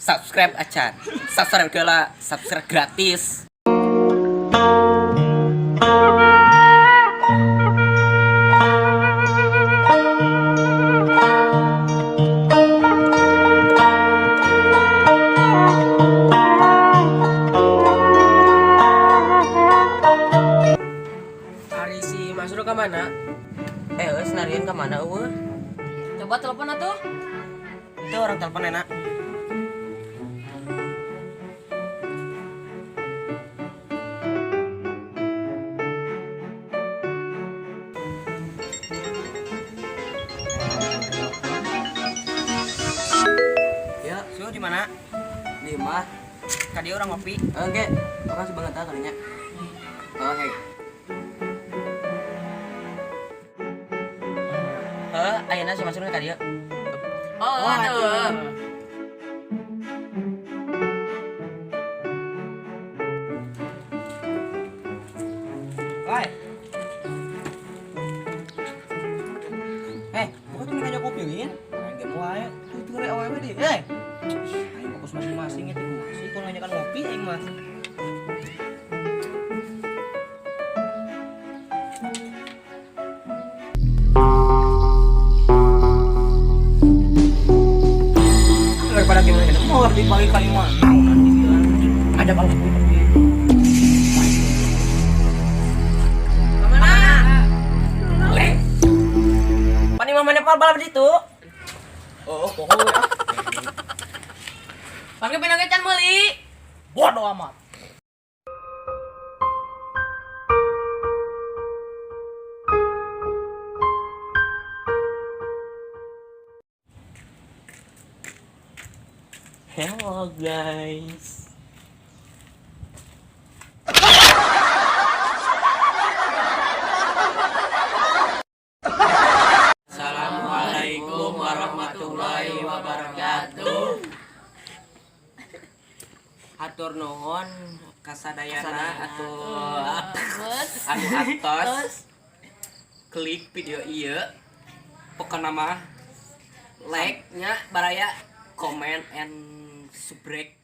Subscribe acan. Subscribe heula, subscribe gratis. Ari si Masrur ka mana? Eh, geus narian ka mana eueuh? Coba telepon atuh. Itu orang telepon enak. Ya, Su di mana? Di imah. Tadi orang ngopi. Oke, makasih banget ah kalinya. Oh, hey. Heh, ayeuna si Masrur ka dieu. Oh, Wah, aduh. Hai. Eh, bukan tuh ngajak kopi win? Main game wae. Tuh tuh awewe deh. Eh. Aing fokus masing-masing itu masih kalau ngajakan ngopi aing mah. Daripada gimana kita mau di pagi kali mah naon anjing. Ada kalau kopi tapi Kemana? Pani mah mana pal balap ditu? Oh, pokoknya ah. Pakai pinang can meuli. Bodoh amat. Hello guys. Assalamualaikum warahmatullahi wabarakatuh. Hatur nuhun kasadayana atuh anu atos klik video ieu, pokokna mah like nya baraya, comment and subrek.